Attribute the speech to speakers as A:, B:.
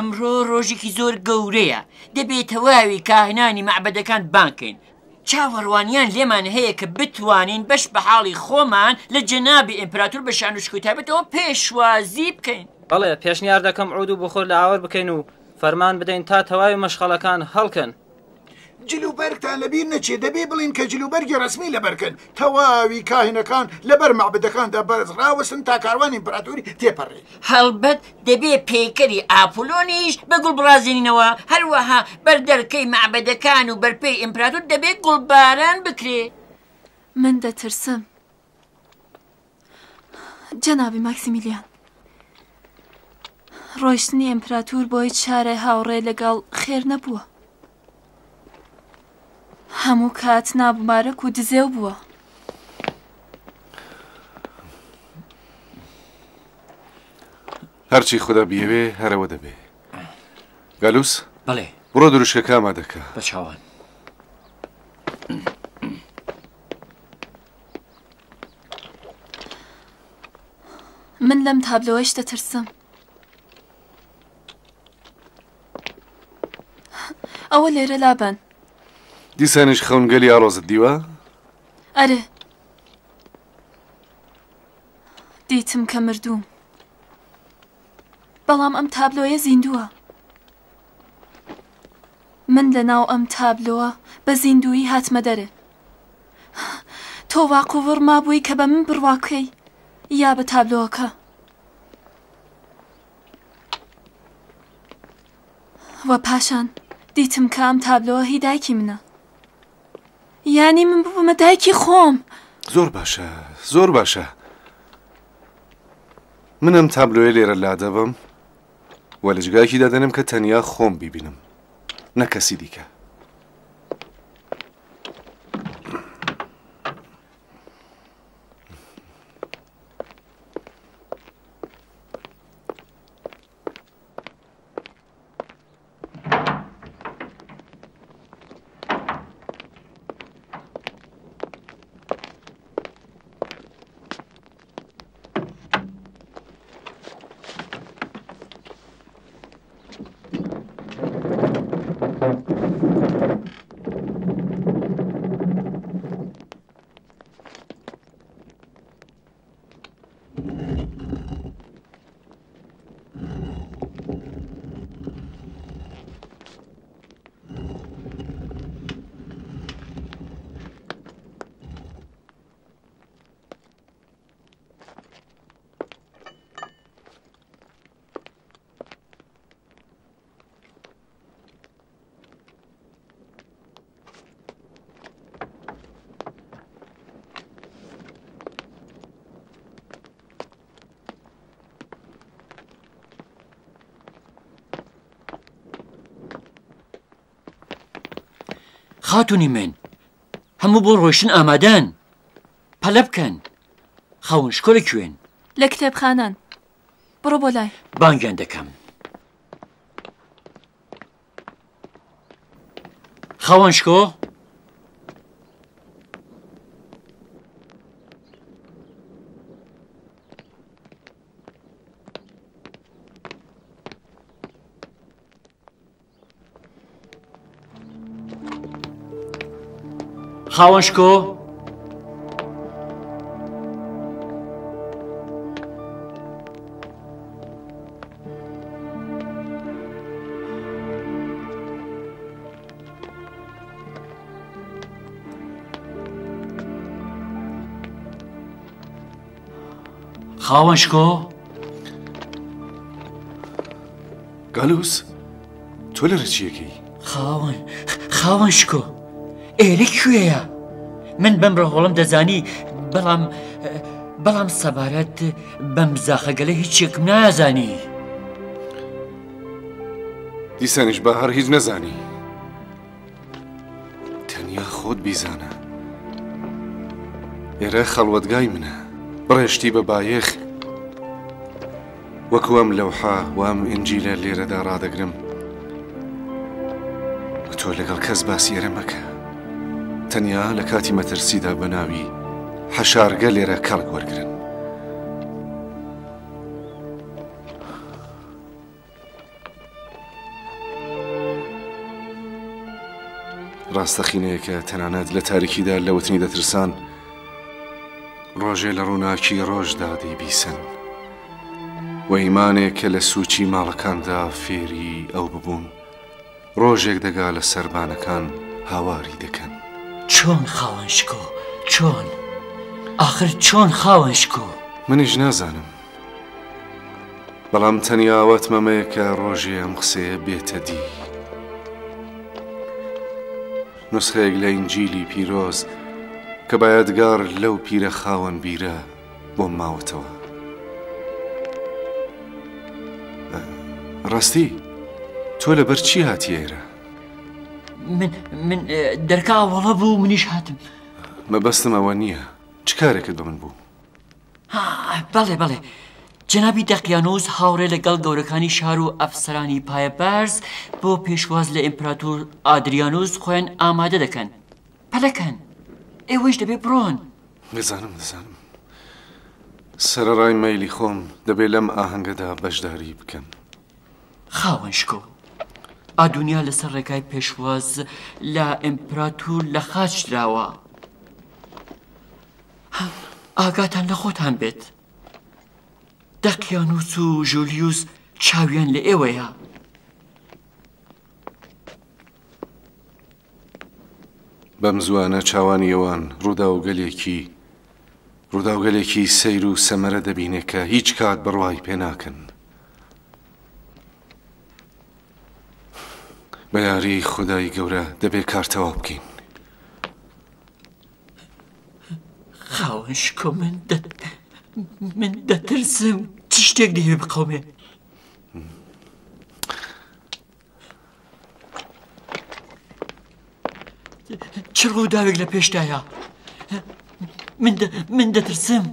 A: ئەمڕۆ ڕۆژێکی زۆر گەورەیە، دەبێ تەواوی کاهینانی مەعبەدەکان بانگ کەین. چاوەڕوانیان لێمان هەیە کە بتوانین بەش بە حاڵی خۆمان لە جەنابی ئیمپراتور بە شان و شکۆی تایبەتەوە پێشوازی بکەین.
B: بەڵێ، پێشنیار دەکەم عود و بخور لە ئاور بکەین و فەرمان بدەین تا تەواوی مەشخەڵەکان هەڵکەن.
C: جلوبەرگتان لەبیر نەچێ، دەبێ بڵێین کە جلوبەرگی ڕەسمی لەبەر کەن. تەواوی کاهینەکان لەبەر مەعبەدەکاندا بەرز ڕاوەستن تا کاروانی ئیمپراتۆری تێپەڕێ.
A: هەڵبەت دەبێ پەیکەری ئاپولۆنیش بە گوڵ بڕازێنینەوە، هەروەها بەر دەرکەی مەعبەدەکان و بەرپێی ئیمپراتۆر دەبێ گوڵباران بکرێ.
D: من دەترسم جەنابی ماکسیمیلیان. ڕۆیشتنی ئیمپراتور بۆ هیچ شارێ هاوڕێ لەگەڵ خێر نەبووە. هەموو کات نابمارەک و دزێو بووە.
E: هەرچی خودا بیەوێ هەرەوە دەبێ. گالوس
A: بەڵێ.
E: بڕۆ دروشکەکە ئامادەکە.
A: بە چاوان.
D: من لەم تابلۆیەش دەترسم. ئەوە لێرە لابەن.
E: دیسانیش خەونگەلی ئاڵۆزت دیوە؟
D: ئەرێ. دیتم کە مردووم. بەڵام ئەم تابلۆیە زیندووە. من لە ناو ئەم تابلۆوە بە زیندوویی هاتمە دەرێ. تۆ واقووڕ مابووی کە بە من بڕوا بکەی یا بە تابلۆوەکە. وە پاشان دیتم کە ئەم تابلۆوە هی دایکی منە. یانی من ببوومە دایکی خۆم.
E: زۆر باشە، زۆر باشە. من ئەم تابلۆیە لێرە لادەبەم و لە جگایەکی دادەنێم کە تەنیا خۆم بیبینم نە کەسی دیکە.
A: خاتونی من هەموو بۆ ڕۆیشتن ئامادەن پەلە بکەن خەون شکۆ لە کوێن؟
D: لە کتێبخانەن بڕۆ بۆ لای.
A: بانگیان دەکەم. خاوەن شکۆ؟ خاوەن شکۆ؟ خاوەن شکۆ؟
E: گالوس تۆ لێرە چیەکەی؟
A: خاوەن خاوەن شکۆ ئێرە کوێیە؟ من بەم ڕەهۆڵم دەزانی بەڵام بەڵام سەبارەت بەم زاخەگەلە هیچێکم نازانی.
E: دیسانیش بە هەر هیچ نەزانی. تەنیا خۆت بیزانە. ئێرە خەڵوەتگای منە. بڕێشتی بە بایەخ وەکو ئەم لەوحە و ئەم ئینجیلە لێرەدا ڕادەگرم و تۆ لەگەڵ کەس باسی ئێرە مەکە. تەنیا لە کاتی مەترسیدا بە ناوی حەشارگە لێرە کەڵک وەرگرن. ڕاستەقینەیە کە تەنانەت لە تاریکیدا لە وتنی دەترسان، ڕۆژێ لە ڕووناکی ڕۆژدا دەیبیسن و ئیمانێک کە لە سووچی ماڵەکاندا فێری ئەو ببوون، ڕۆژێک دەگا لە سەربانەکان هاواری دەکەن.
A: چۆن خاوەن شکۆ؟ چۆن؟ ئاخر چۆن خاوەن شکۆ؟
E: منیش نازانم. بەڵام تەنیا ئاواتم ئەمەیە کە ڕۆژێ ئەم قسەیە بێتە دی. نوسخەیەک لە ئینجیلی پیرۆز کە بە یادگار لەو پیرە خاوەن بیرە بۆم ماوەتەوە. ڕاستی تۆ لەبەر چی هاتی ئێرە؟
A: من من دەرکا وەڵە بوو منیش هاتم.
E: مەبەستم ئەوە نییە. چ کارێکت بە من بوو؟
A: بەڵێ بەڵێ جەنابی دەقیانوس هاوڕێ لەگەڵ گەورەکانی شار و ئەفسەرانی پایەبەرز بۆ پێشواز لە ئیمپراتور ئادریانوس خۆیان ئامادە دەکەن پەلەکەن ئێوەیش دەبێ بڕۆن.
E: دەزانم دەزانم سەرەڕای مەیلی خۆم دەبێ لەم ئاهەنگەدا بەشداری بکەم.
A: خاوەن شکۆ ئادونیا لەسەر ڕێگای پێشواز لە ئیمپراتور لە خاچ دراوە. ئاگاتان لە خۆتان بێت. دەقیانوس و ژولیوس چاویان لە ئێوەیە.
E: بەم زووانە چاوانی ئەوان ڕووداوگەلێکی ڕووداوگەلێکی سەیر و سەمەرە دەبینێ کە هیچ کات بڕوای پێ ناکەن. بە یاریی خودای گەورە دەبێ کار تەواو بکەین.
A: خاوەن شکۆ من دە من دەترسم چ شتێک دەیەوێ بقەومێ. چ ڕووداوێک لە پێشدایە من من دەترسم.